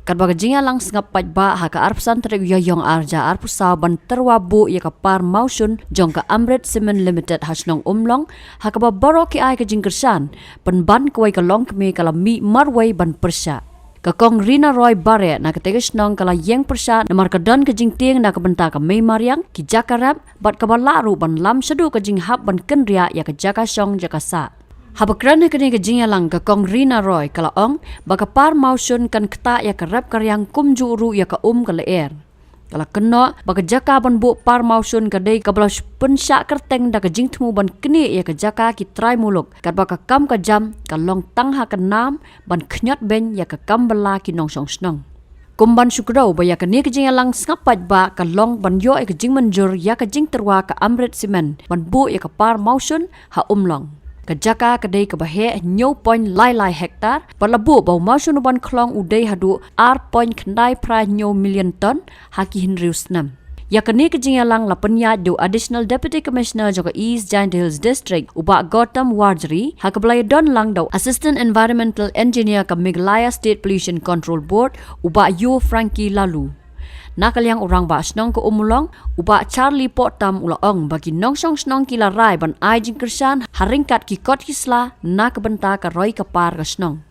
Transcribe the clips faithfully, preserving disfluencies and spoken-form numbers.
Katba ka jingïalang sngap paidbah ha ka arphew san tarik u Ïaïong arhajar arphew saw ban tyrwa buh ïa ka par mawshun jong ka Amrit Cement Limited ha shnong Umlong, ha kaba baroh ki ai ka jingkyrshan, pynban kawei ka longkmie ka la mih marwei ban pyrshah. Ka Kong Rina Roy Bareh na katei ka shnong ka la ïeng pyrshah namar ka don ka jingtieng na ka bynta ka mei mariang, ki jaka rep, bad kaba lah ruh ban lam shaduh ka jinghap ban kynriah ïa ka jaka shong jaka sah. Haba kren ha kane ka jingïalang, ka Kong Rina Roy ka la ong ba ka par mawshun kan ktah ïa ka rep ka riang kumjuh ruh ïa ka um ka lyer. Ka la kynnoh ba ka jaka ban buh par mawshun ka dei kaba la pynshah kyrteng da ka jingthmu ban knieh ïa ka jaka ki trai muluk, katba ka kam ka jam ka long tang ha ka nam ban khñiot beiñ ïa ka kam bylla ki nongshong shnong. Kum ban shu kdew ba ïa kane ka jingïalang sngap paidbah ka long ban ïoh ïa ka jingmynjur ïa ka jingtyrwa ka Amrit Cement ban buh ïa ka par mawshun ha Umlong. Ka jaka ka dei kaba heh hynñiew point lai lai hektar, bad la buh ba u mawshun uban khlong u dei haduh ar point khyndai phra hynñiew million ton ha ki hynriew snem. Ïa kane ka jingïalang la pynïaid da u Additional Deputy Commissioner jong ka East Jaintia Hills District, u Bah Gautam Warjri, ha kaba la ïadon lang da u Assistant Environmental Engineer ka Meghalaya State Pollution Control Board, u Bah Yu Frankie Laloo. Na ka liang u Rangbah Shnong ka Ummulong, u Bah Charlie Pohtam u la ong ba ki nongshong shnong ki la rai ban ai jingkyrshan ha ryngkat ki kot ki sla na ka bynta ka roi ka par ka shnong.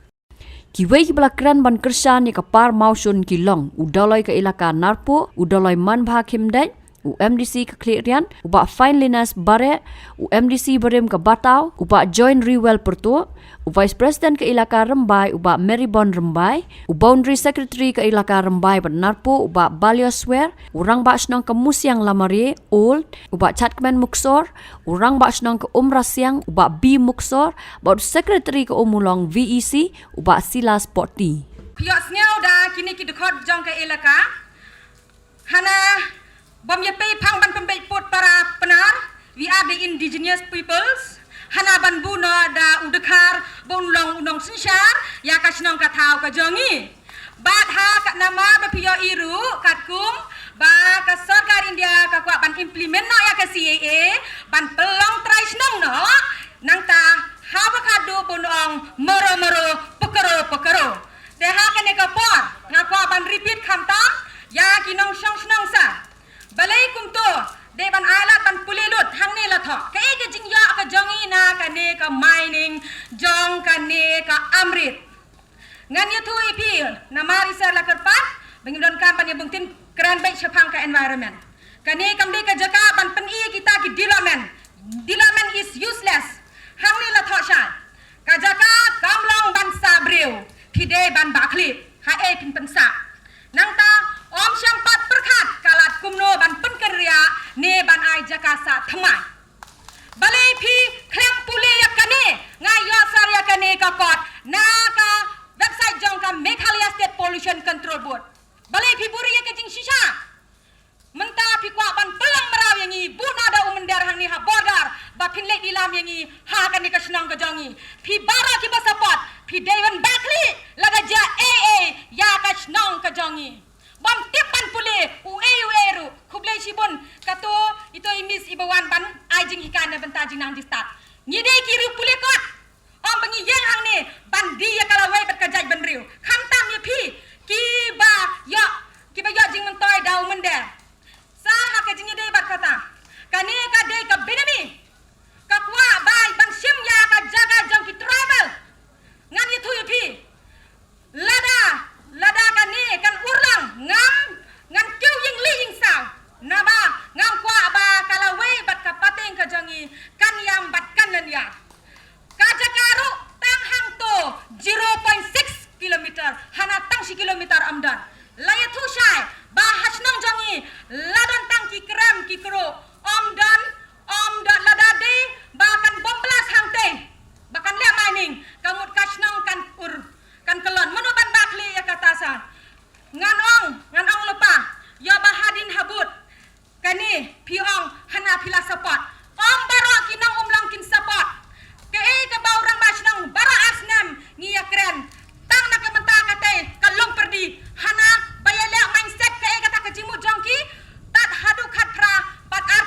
Kiwei kiba la kren ban kyrshan ïa ka par mawshun ki long u Dolloi ka Elaka Narpuh, u Dolloi Manbha Khymdeit, u M D C ka Khliehriat, u Bah Finelyness Bareh, u M D C barim ka Bataw, u Bah Join Riwel Pyrtuh, u Vice President ka Elaka Rymbai, u Bah Marybon Rymbai, u Boundary Secretary ka Elaka Rymbai bad Narpuh, u Bah Balio Swer, u Rangbah Shnong ka Musiang Lamarie Old, u Bah Chatkmen Muksor, u Rangbah Shnong ka Umrasiang, u Bah B Muksor, bad u Secretary ka Ummulong V E C, u Bah Silas Pohti. Phi ïohsngew da kine ki dkhot jong ka elaka. Hana bym ïa pei phang ban pynbeit pud para Pnar, we are the indigenous peoples. Hana ban buh noh da u dkhar ba un long u nongsynshar ïa ka shnong ka thaw ka jong ngi. Bad ha ka namar ba phi ïohi ruh katkum ba ka sorkar India ka kwah ban implement noh ïa ka C A A, ban pynlong trai shnong noh, nangta haba khadduh bun ong mero mero, pekero pekero. Te ha kane ka por nga kwah ban repeat khamtam ïa ki nongshong shnong sa. Balei kumto, dei ban ai lad ban pule lut hangne la thoh. Kaei ka jingïoh ka jong ngi na kane ka mining jong kane ka Amrit. Ngan ïathuh ïa phi, namar i ser la kyrpad ba ngim donkam ban ïa bynta kren beit shaphang ka environment. Kane kam dei ka jaka ban pyni ïa kita ki development. Development is useless. Hangne la thoh shai. Ka jaka kam long ban sah briew, phi dei ban bah khlieh. Haei phin pynsah? Nangta ym shym pat pyrkhat ka lad kumno ban pynkynriah ne ban ai jaka sah thymmai. Balei phi khlem pule ïa kane? Nga ïohsngew ïa kane ka kot na ka website jong ka Meghalaya State Pollution Control Board. Balei phi buhrieh ïa ka jingshisha? Mynta phi kwah ban pynlong mraw ïa ngi, buh noh da u mynder hangne ha border, ba phin leit lilam ïa ngi ha kane ka shnong ka jong ngi. Phi baroh kiba support, phi dei ban bah khlieh, lada jia ei ei ïa ka shnong ka jong ngi. Bym tip ban pule, uei uei ruh. Khublei shibun, kato, ito i miss iba wan ban ai jinghikai na bynta jingnang jingstad. Ngi dei ki riew pule kot. Ym ba ngi ïeng hangne ban die ïa ka lawei bad ka jaitbynriew. Khamtam ïa phi kiba ïoh, kiba ïoh jingmyntoi da u mynder. Sa ha ka jingïadei bad kata, kane ka dei ka bynta ka kwah ba ban shim ïa ka jaka jong ki tribal. Ngan ïathuh ïa phi. Lada, lada kane kan urlong, ngam, ngan kiew ïing lih ïing saw. Naba ngam kwah ba ka lawei bad ka pateng ka jong ngi kan ïam bad kan lynñiar. Ka jaka ruh tang hangto zero point six kilometer, hana tang shi kilometer ym don. La ïathuh shai ba ha shnong jong ngi la don tang ki krem ki kro, ym don, ym don. Lada dei ba kan bom blast hangtei, ba kan leh mining, ka mut ka shnong kan ur, kan kyllon. Mano ban bah khlieh ïa kata sa? Ngan ong, ngan ong lypa, ïoh ba hadien habud kane phi ong hana phi la support. Ym baroh ki nong Umlong kin support. Kaei kaba u rangbah shnong baroh ar snem ngi ïakren. Tang na ka mynta katei ka long pyrdi. Hana ba ïaleh mindset kaei kata ka jingmut jong ki. Tad haduh khatphra bad ar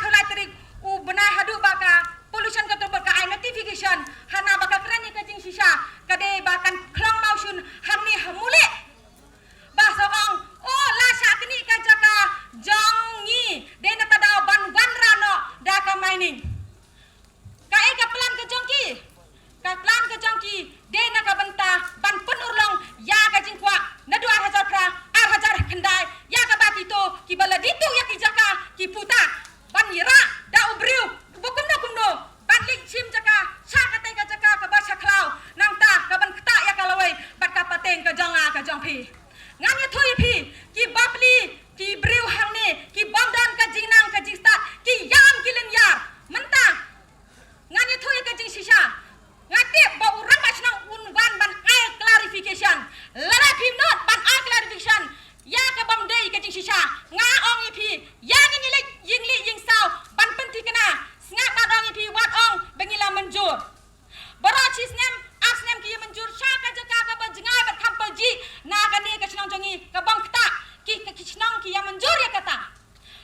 Snem, ar snem ki ïa mynjur sha ka jaka kaba jngai bad kham pajih na kane ka shnong jong ngi, ka bym ktah, ki, ki shnong ki ïa mynjur ïa kata.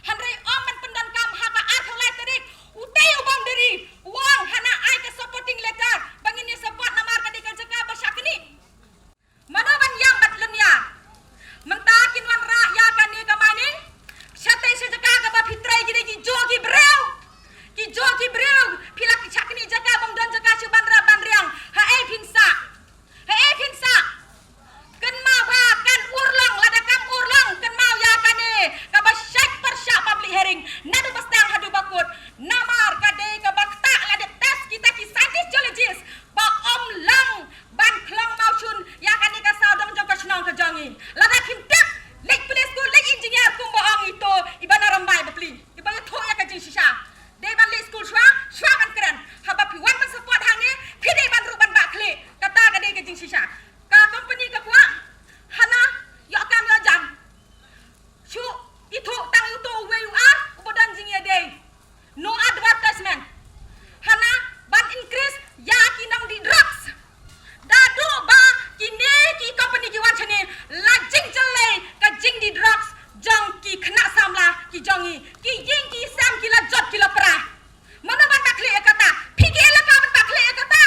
Hynrei ym ban pyndonkam ha ka arphew lai tarik, utei u bam deri, u ong hana ai ka supporting letter, ba ngin ïa support namar ka dei ka jaka ba shakni. Mano ban ïam bad lynñiar? Mynta kin wanrah ïa kane ka mining. Shatei sha jaka kaba phi trei ki dei ki jong ki briew. Ki jong ki briew. Phi la ki shakni jaka bym don jaka shu ban rah ban riang. Haei phin sah? Haei phin sah? Kynmaw ba kan urlong, lada kam urlong, kynmaw ïa kane kaba shait pyrshah public hearing. Naduh ba sdang haduh ba kut. Namar ka dei kaba ktah lada test kita ki scientist geologist ba ym long ban khlong mawshun ïa kane ka sawdong jong ka shnong ka jong ngi. Lada phim tip, leit pule skul, leit engineer kumba ong ito i ba na Rymbai bapli, i ba ïathuh ïa ka jingshisha. Dei ban leit skul shuwa, shuwa ban kren. Haba phi wan ban support hangne, phi dei ban ruh ban bah khlieh. Kata ka dei ka jingshisha. Ka company ka kwah hana ïoh kam ïoh jam. Shu ithuh tang uto uwei u ar uba don jingïadei. No advertisement. Hana ban increase ïa ki nongdih drugs. Da duh ba kine ki company ki wan shane la jingjyllei ka jingdih drugs jong ki khynnah samla ki jong ngi. Ki ïing ki sem ki la jot ki la pra. Mano ban bah khlieh ïa kata? Phi ki elaka ban bah khlieh ïa kata?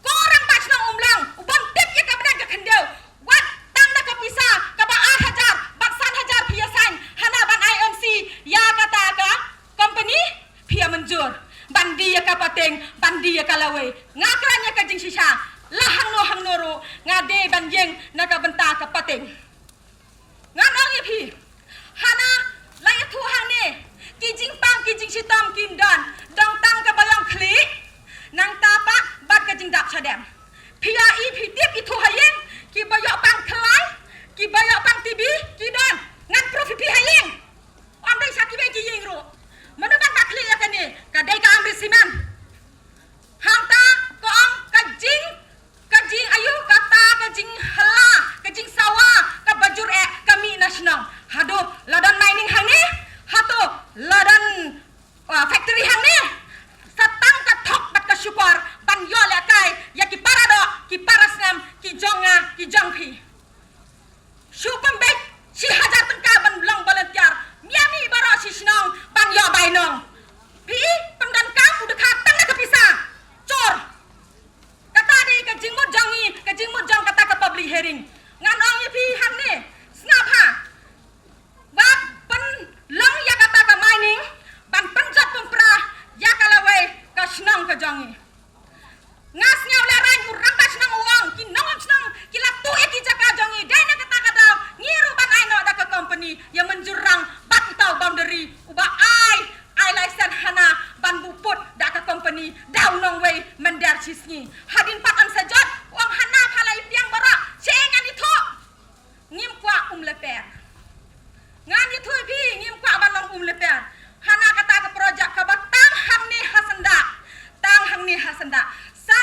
Ko rangbah shnong um long, u bym tip ïa ka bneng ka khyndew. Wat tang da ka pisa kaba ar hajar bad san hajar phi ïa sign hana ban ai M C ïa kata ka company, phi ïa mynjur ban die ïa ka pateng, ban die ïa ka lawei. Nga kren ïa ka jingshisha, la hangno hangno ruh nga dei ban ïeng na ka bynta ka pateng. Ngan ong ïa phi, hana la ïathuh hangne, ki jingpang ki jingshitom kim don, dang tang kaba long khlieh, nangta pat bad ka jingdap shadem. Phi ïa i phi tip ithuh ha ïing, kiba ïoh pang khlaiñ, kiba ïoh pang T B ki don. Ngan proof ïa phi ha ïing. Ym dei sha kiwei ki ïing ruh. Mano ban bah khlieh ïa kane? Ka dei ka Amrit Cement. Hangta ka ong ka jing, ka jing ayu, kata ka jinghylla, ka jingsawa kaba jur eh ka mih na shnong. Haduh la don mining hangne, hato la don, uh, factory hangne, sa tang ka thok bad ka shukor ban ïoh lehkai ïa ki para doh, ki para snem, ki jong nga, ki jong phi. Shu pynbeit shi hajar tyngka ban long volunteer. Mih mih baroh shi shnong ban ïoh bai nong. Phi pyndonkam u dkha tang da ka pisa. Chor. Kata dei ka jingmut jong ngi, ka jingmut jong kata ka public hearing. Ngan ong ïa phi hangne, sngap ha. Ba pynlong ïa kata ka mining ban pynjot pynpra ïa ka lawei ka shnong ka jong ngi. Nga sngew lehraiñ u rangbah shnong u ong, ki nongïalam shnong ki la tuh ïa ki jaka jong ngi, dei na kata ka daw ngi ruh ban ai noh da ka company ïa mynjur rang bad uta u boundary uba ai, ai license hana ban buh put da ka company da u nongwei mynder shisngi. Hadien pat yn sa jot u ong hana pha la ïa pdiang baroh, shen ngan ithuh. Ngim kwah um leper. Ngan ïathuh ïa phi, ngim kwah ban long um leper. Hana kata ka project kaba tang hangne ha Syndah. Tang hangne ha Syndah. Sa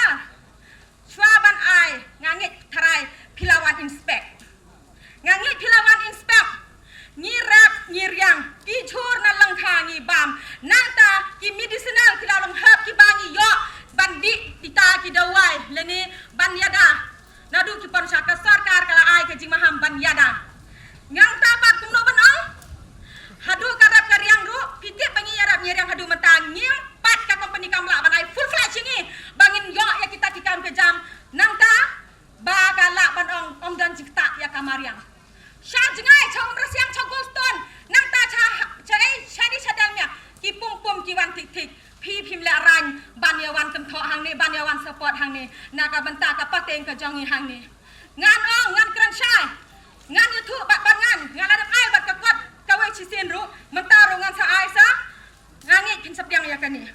shuwa ban ai, nga ngeit tharai phi la wan inspect. Nga ngeit phi la wan inspect. Ngi rep, ngi riang, ki jhur na lyngkha ngi bam. Nangta ki medicinal ki la long herb kiba ngi ïoh ban dih ita ki dawai lane ban ïada. Naduh ki pynshah ka sorkar ka la ai ka jingmaham ban ïada. Nangta pat kumno ban ong? Haduh ka rep ka riang ruh, phi tip ba ngi ïarap ngi riang haduh mynta, ngim pat ka company kam lah ban ai full fledged ïa ngi ba ngin ïoh ïa kita ki kam ka jam. Nangta ba ka lah ban ong ym don jingktah ïa ka mariang. Sha jngai, sha Umrasiang, sha Goulston, nangta sha, sha ei, sha di sha Dalmia, ki pum pum ki wan thik thik. Phi phim lehraiñ ban ïa wan kynthoh hangne, ban ïa wan support hangne na ka bynta ka pateng ka jong ngi hangne. Ngan ong, ngan kren shai, ngan ïathuh bad, bad ngan, ngan la dep ai bad ka kot kawei shisien ruh, mynta ruh ngan sa ai sa. Nga ngeit phin sa pdiang ïa kane.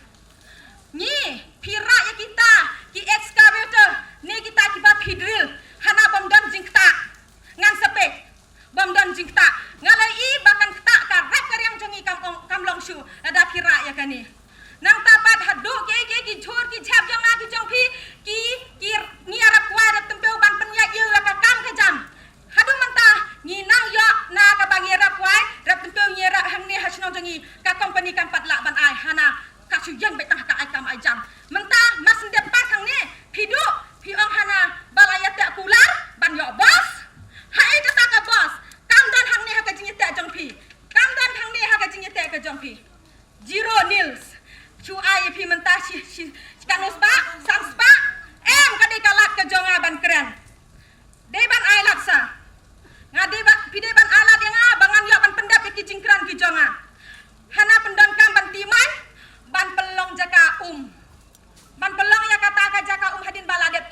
Ngi, phi rah ïa kita ki excavator ne kita kiba phi drill, hana bym don jingktah. Ngan sa peit. Bym don jingktah. Nga la ïohi ba kan ktah, ka rep ka riang jong ngi kam ong, kam long shuh lada phi rah ïa kane. Nangta pat haduh kiei kiei ki jhur ki jhep jong nga ki jong phi, ki, ki, ngi ïarap kwai rep tympew ban pynïaid ïa ka kam ka jam. Haduh mynta ngi nang ïoh na kaba ngi ïarap kwai rep tympew, ngi ïarap hangne ha shnong jong ngi, ka company kam pat lah ban ai, hana ka shu ïeng beit tang ha ka ai kam ai jam. Mynta mar shu dep pass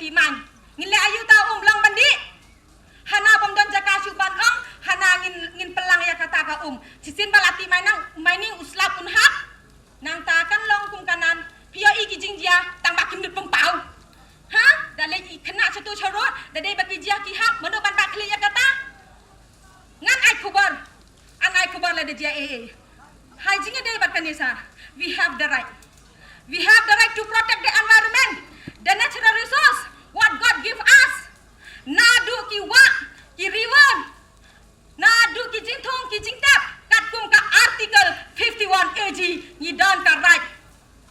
Ti man. Ngin leh aïu ta um long ban dih. Hana bym don jaka shuh ban ong, hana ngin, ngin pynlang ïa kata ka um. Shisien ba la ti mai nang, mai ning u slap un hap. Nangta kan long kum kanan, phi ïohi ki jingjia, tang ba kim dut pynpaw. Ha? Da leit i khynnah shatu sharud, da dei ba ki jia ki hap, mano ban bat khlieh ïa kata? Ngan ai khubor. Ngan ai khubor lada jia ei ei. Ha jingïadei bad kane sir. We have the right. We have the right to protect the environment, the natural resource, what God give us. Naduh ki wah, ki river, naduh ki jingthung, ki jingtep, katkum ka Article fifty-one A G, ngi don ka right.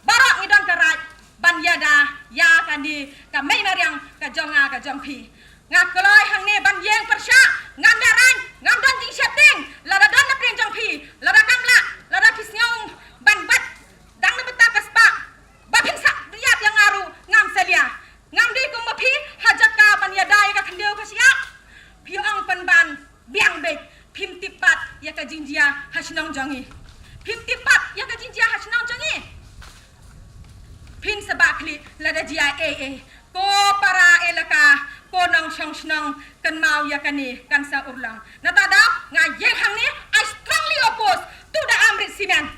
Baroh ngi don ka right ban ïada ïa kane ka mei mariang ka jong nga ka jong phi. Nga kloi hangne ban ïeng pyrshah, ngam lehrain, ngam don jingsheptieng, lada don na pdeng jong phi, lada kam lah, lada phi sngew ban bat dang na bynta ka spah, ba phin sa ïap ïa nga ruh, ngam salia. Ngam dei kum ma phi, ha jaka ban ïada ïa ka khyndew ka shyiap, phi ong pynban biang beit, phim tip pat ïa ka jingjia ha shnong jong ngi. Phim tip pat ïa ka jingjia ha shnong jong ngi. Phin sa bat khlieh lada jia ei ei. Ko para elaka, ko nongshong shnong, kynmaw ïa kane kan sa urlong. Nata daw nga ïeng hangne, I strongly oppose to the Amrit Cement.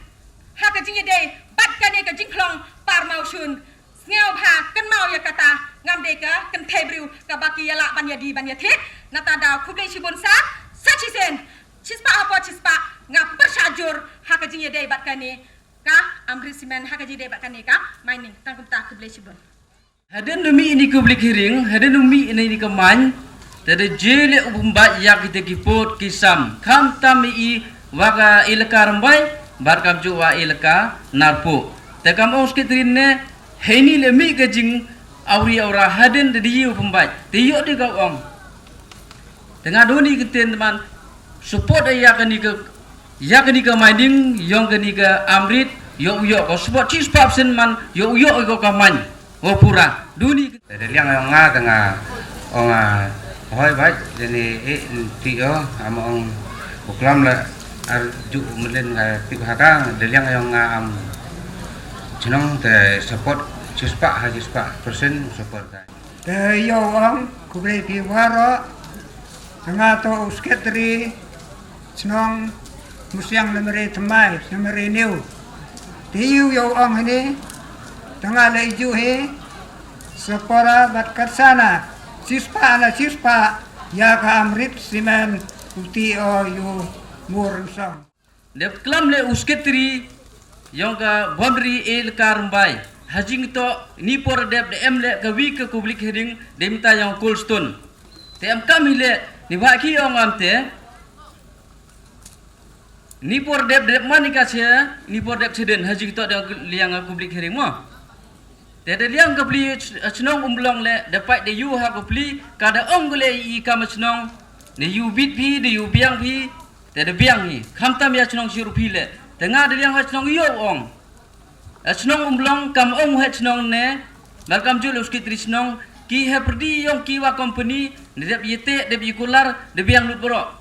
Ha ka jingïadei bad kane ka jingkhlong par mawshun. Sngewbha kynmaw ïa kata, ngam dei ka kynthei briew kaba ki ïa lah ban ïa die ban ïa thied. Nata daw khublei shibun sir, sa shisien, shispah hapoh shispah, nga pyrshah jur ha ka jingïadei bad kane ka Amrit Cement, ha ka jingïadei bad kane ka mining. Tang kumta, khublei shibun. Hadien u mih ïa kane ka public hearing, hadien u mih ïa kane ka main, te da jia leh u pynbeit ïa kita ki pud ki sam, khamtam ïa i wa ka elaka Rymbai bad kamjooh wa elaka Narpuh. Te kam ong Secretary ne, heini leh mih ka jingawria awria hadien da jia u pynbeit. Te ïoh dei ka ong. Te nga don i kyntien te man support ïa kane ka, ïa kane ka mining, ïong kane ka Amrit, ïoh u ïoh ko support shispah percent man, ïoh u ïoh ko ka main. O pura. Duni. Da liang ïong nga te nga ong, ah, hoi bad jani, eh, ti o, am ong u klam la ar ju melen nga tip ha ka, da liang ïong nga am chnong te support shispah ha shispah percent support ka. Te ïoh ong khublei phi waroh. Te nga to u Secretary chnong Musiang Lamare Thymmai, Lamare New. Te ïoh ïoh ong hini, te nga leh ju hi, sapora bad karsana, shispah na shispah, ïa ka Amrit Cement, u ti o ïu mur song. Dep klam leh u Secretary ïong ka boundary elaka Rymbai. Ha jingtoh ni por dep da em leh ka wi ka public hearing da mynta ïong Cold Stone. Te em kam hi leh ni ba ki ong am te. Ni por dep dep man i ka che, ni por dep cheden ha jingtoh da liang ka public hearing mo. Te da liang ka pli ch-, chnong Umlong leh, da pait da ïu ha ka pli, ka da ong ka leh i kam chnong, da ïu bit phi, da ïu biang phi, te da biang hi, khamtam ïa chnong Shiruphi leh, te nga da liang ha chnong ïoh ong. Ha chnong Umlong kam ong ha chnong ne, bad kamjooh u Secretary chnong, ki hapyrdi ïong ki wa company, da dep ïa te, dep ïa kular, da biang lut baroh.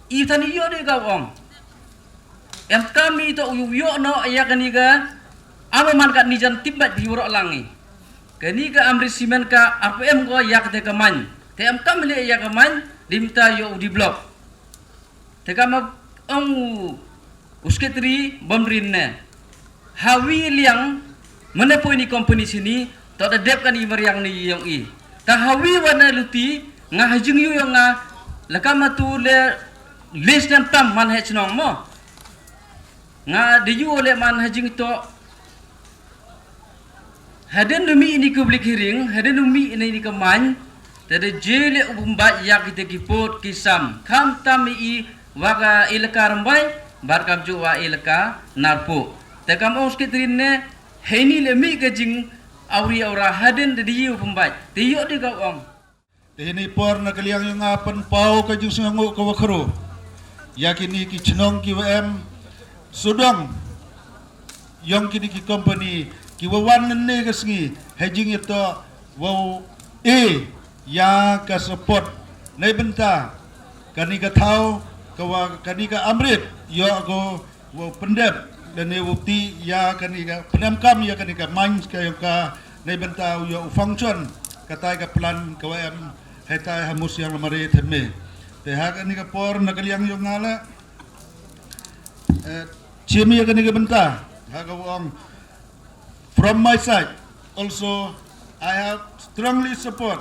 I than ïoh dei ka ong. Em kam i to u ïoh noh ïa kane ka, ama man ka ni jan tip bad phi waroh lang i. Kane ka Amrit Cement ka R P M ko ïa kata ka main. Te em kam leh ïa ka main, da mynta ïoh u develop. Te kam ong u Secretary bym rin ne. Ha wi liang, mane poi ni company sini, to da dep kane i mariang ni ïong i. Ta ha wi wan ne luti, nga ha jingïoh ïong nga, la kam atu leh, leh snem tam man ha chnong mo. Nga da ïoh leh man ha jingtoh. Hadien u mih ïa kane ka public hearing, hadien u mih ïa kane ka main, te da jia leh u pynbeit ïa kita ki pud ki sam, khamtam ïa i wa ka elaka Rymbai, bad kamjooh wa elaka Narpuh. Te kam ong Secretary ne, heini leh mih ka jingawria awria hadien da jia u pynbeit. Te ïoh dei ka ong. Te heini por na ka liang ïong nga pynpaw ka jingsngewnguh ka wa khroo ïa kini ki chnong ki wa em sudong ïong kini ki company ki wa wan ne ka sngi ha jingïatoh wow e ïa ka support na bynta kani ka thaw ka wa kani ka Amrit ïoh ko wow pyndep lane wow ti ïa kani ka pyndem kam ïa kani ka main ka ïong ka na bynta u ïoh u function. Katai ka plan ka wa em haitai ha Musiang Lamare Theme. Te ha kani ka por na ka liang yong nga la, eh, chimi ya kani ka bynta ha ka wong. From my side also, I have strongly support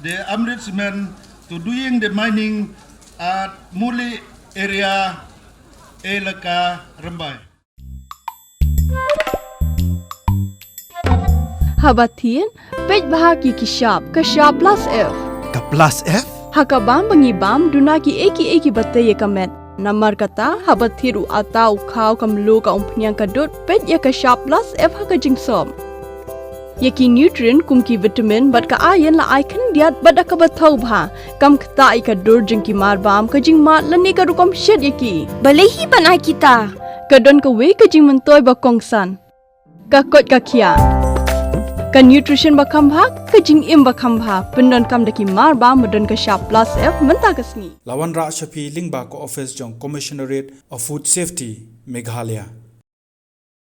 the Amrit Cement to doing the mining at Muli area, Elaka Rambai. Haba thied, peit bha ki ki shap, ka shap plus F. Ka plus F? Ha ka bam ba ngi bam, duna ki ei ki ei ki ba tei ïa ka met. Namar kata, haba thied u ata, u khaw, ka mluh, ka umphniang, ka dud, peit ïa ka shap plus F ha ka jingsop. Ïa ki nutrient kum ki vitamin bad ka iron la ai khyndiat bad da kaba thaw bha. Kam ktah ïa ka dur jong ki marbam, ka jingmad lane ka rukom shet ïa ki. Balei hi ban ai kita? Ka don kawei ka jingmyntoi ba kongsan. Ka koit ka khiah. Ka nutrition ba kham bha, ka jingim ba kham bha. Pyndonkam da ki marbam ba don ka shap plus F mynta ka sngi. La wanrah sha phi lyngba ka office jong Commissionerate of Food Safety, Meghalaya.